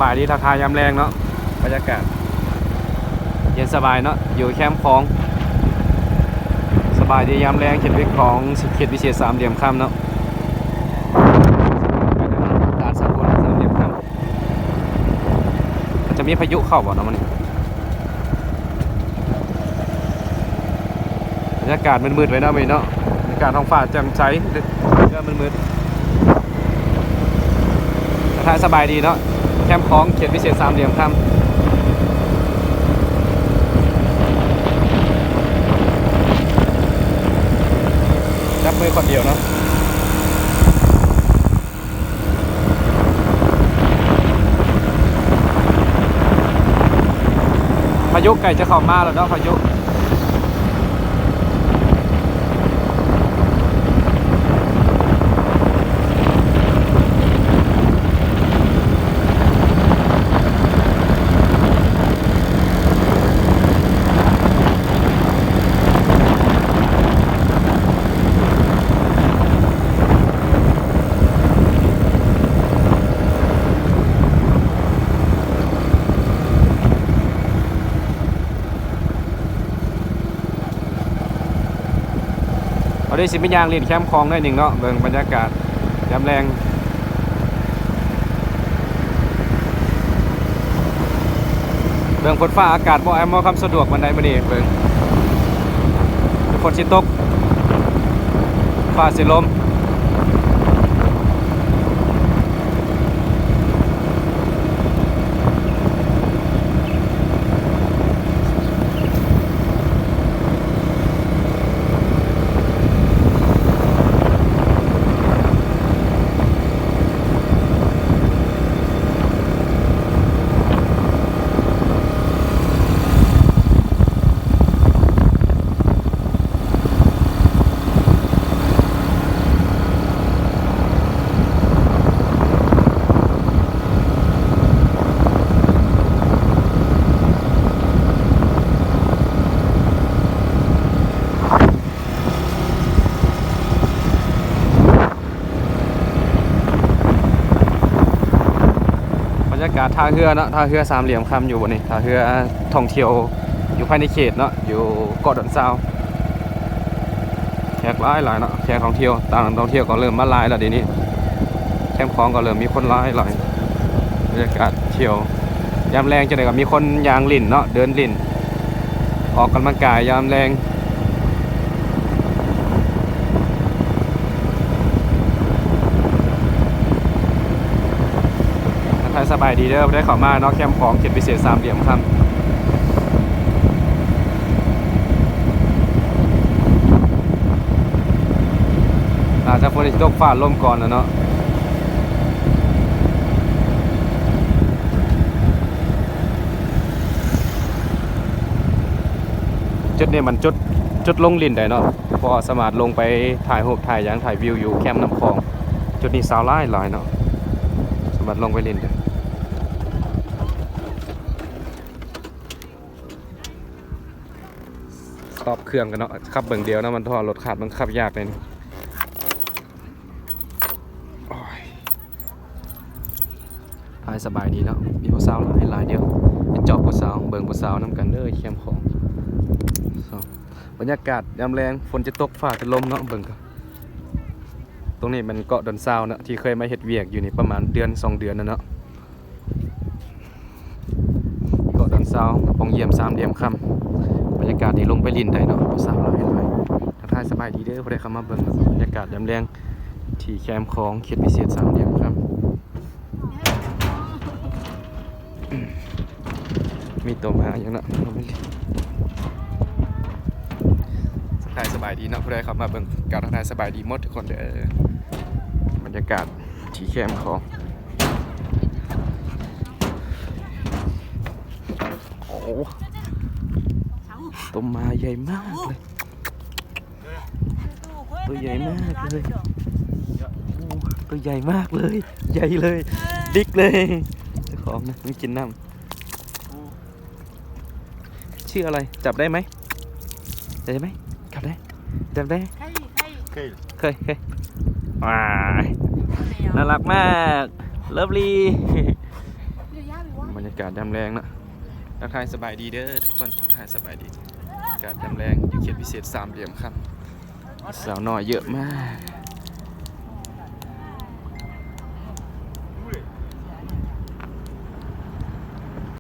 ສະບາຍດີ ທັກທາຍຍາມແລງເນາະ ບັນຍາກາດເຢັນສະບາຍເນາະ ຢູ່ແຄມຂອງ. ສະບາຍດີຍາມແລງ ເຂດວິ ຂອງເຂດພິເສດສາມຫຼ່ຽມຄຳເນາະ ຕາດສາກົນສາມຫຼ່ຽມຄຳ. ມັນຈະມີພາຍຸເຂົ້າບໍ່ເນາະມື້ນີ້? ບັນຍາກາດມືດໆ ໄວ້ເນາະມື້ນີ້ເນາະ ບັນຍາກາດທ້ອງຟ້າແຈ່ມໃສ ເຮືອມືດໆ. ທັກທາຍສະບາຍດີເນາະ ແຄມຂອງເຂດພິເສດສາມຫຼ່ຽມຄຳ ຈັບມືຄົນດຽວເນາະ. ພາຍຸໃກ້ຈະເຂົ້າມາແລ້ວເນາະ ພາຍຸ ພໍດີຊິໄປຍ່າງຫຼິ້ນແຄມຂອງໜ້ອຍໜຶ່ງເນາະ ເບິ່ງບັນຍາກາດຍາມແລງ ເບິ່ງຝົນຟ້າອາກາດບໍ່ອຳນວຍຄວາມສະດວກປານໃດມື້ນີ້ ເບິ່ງຝົນຊິຕົກ ຟ້າຊິລົມ. ບັນຍາກາດທ່າເຮືອເນາະ ທ່າເຮືອສາມຫຼ່ຽມຄຳຢູ່ບ່ອນນີ້ ທ່າເຮືອທ່ອງທ່ຽວຢູ່ພາຍໃນເຂດເນາະ ຢູ່ເກາະດອນຊາວ. ແຂກຫຼາຍໆເນາະ ແຂກທ່ອງທ່ຽວ ຕ່າງທ່ອງທ່ຽວກໍເລີ່ມມາຫຼາຍແລ້ວດຽວນີ້ ແຄມຂອງກໍເລີ່ມມີຄົນຫຼາຍໆ. ບັນຍາກາດທ່ຽວຍາມແລງຈັ່ງໃດກໍມີຄົນຍ່າງຫຼິ້ນເນາະ ເດີນຫຼິ້ນ ອອກກຳລັງກາຍຍາມແລງ. ທັກທາຍສະບາຍດີເດີ ຜູ້ໃດເຂົ້າມາເນາະ ແຄມຂອງເຂດພິເສດສາມຫຼ່ຽມຄຳ ອາດຈະຝົນຊິຕົກຟ້າລົມກ່ອນແຫຼະເນາະ. ຈຸດນີ້ມັນຈຸດ ຈຸດລົງຫຼິ້ນໄດ້ເນາະ ເພາະວ່າສາມາດລົງໄປຖ່າຍຮູບ ຖ່າຍຫຍັງ ຖ່າຍວິວຢູ່ແຄມນ້ຳຂອງ. ຈຸດນີ້ສາວຫຼາຍໆເນາະ ສາມາດລົງໄປຫຼິ້ນໄດ້. ສະຕັອບເຄື່ອງກັນເນາະ ຂັບເບິ່ງດຽວນຳ ມັນເພາະວ່າລົດຄາດມັນຂັບຍາກເດນີ້. ໂອ້ຍ ຖ່າຍສະບາຍດີເນາະ ມີຜູ້ສາວຫຼາຍໆດຽວ ໄປຈອບຜູ້ສາວ ເບິ່ງຜູ້ສາວນຳກັນເດີ ແຄມຂອງ. ບັນຍາກາດຍາມແລງ ຝົນຈະຕົກ ຟ້າຈະລົມເນາະ ເບິ່ງກະ ຕົງນີ້ແມ່ນເກາະດອນຊາວເນາະ ທີ່ເຄີຍມາເຮັດວຽກຢູ່ນີ້ປະມານເດືອນສອງເດືອນແລ້ວເນາະ. ເກາະດອນຊາວ ປ່ອງຢ້ຽມສາມຫຼ່ຽມຄຳ ບັນຍາກາດນີ້ລົງໄປຫຼິ້ນໄດ້ເນາະ ສາວຫຼາຍໆ. ທັກທາຍສະບາຍດີເດີ ຜູ້ໃດເຂົ້າມາເບິ່ງບັນຍາກາດຍາມແລງທີ່ແຄມຂອງເຂດພິເສດສາມຫຼ່ຽມຄຳ. ມີຕົວມາຫຍັງເນາະ ທັກທາຍສະບາຍດີເນາະ ຜູ້ໃດເຂົ້າມາເບິ່ງ ກ່າວທັກທາຍສະບາຍດີໝົດທຸກຄົນເດີ. ບັນຍາກາດທີ່ແຄມຂອງ ໂອ້ ຕົວມາໃຫຍ່ມາກເລີຍ ຕົວໃຫຍ່ມາກເລີຍ ໂອ້ ຕົວໃຫຍ່ມາກເລີຍ ໃຫຍ່ເລີຍ ດິກເລີຍ. ເຈົ້າຂອງນະ ມັນກິນນ້ຳ. ຊື່ອະໄລ? ຈັບໄດ້ໄໝ? ຈັບໄດ້ໄໝ? ຈັບໄດ້? ຈັບໄດ້? ເຄີຍ ເຄີຍ ເຄີຍ ເຄີຍ. ວ້າຍ ໜ້າລັກມາກ ເລີຟລີ. ບັນຍາກາດຍາມແລງເນາະ ທັກທາຍສະບາຍດີເດີທຸກຄົນ ທັກທາຍສະບາຍດີ ອາກາດຍາມແລງຢູ່ເຂດພິເສດສາມຫຼ່ຽມຄຳ ສາວນ້ອຍເຍອະມາກ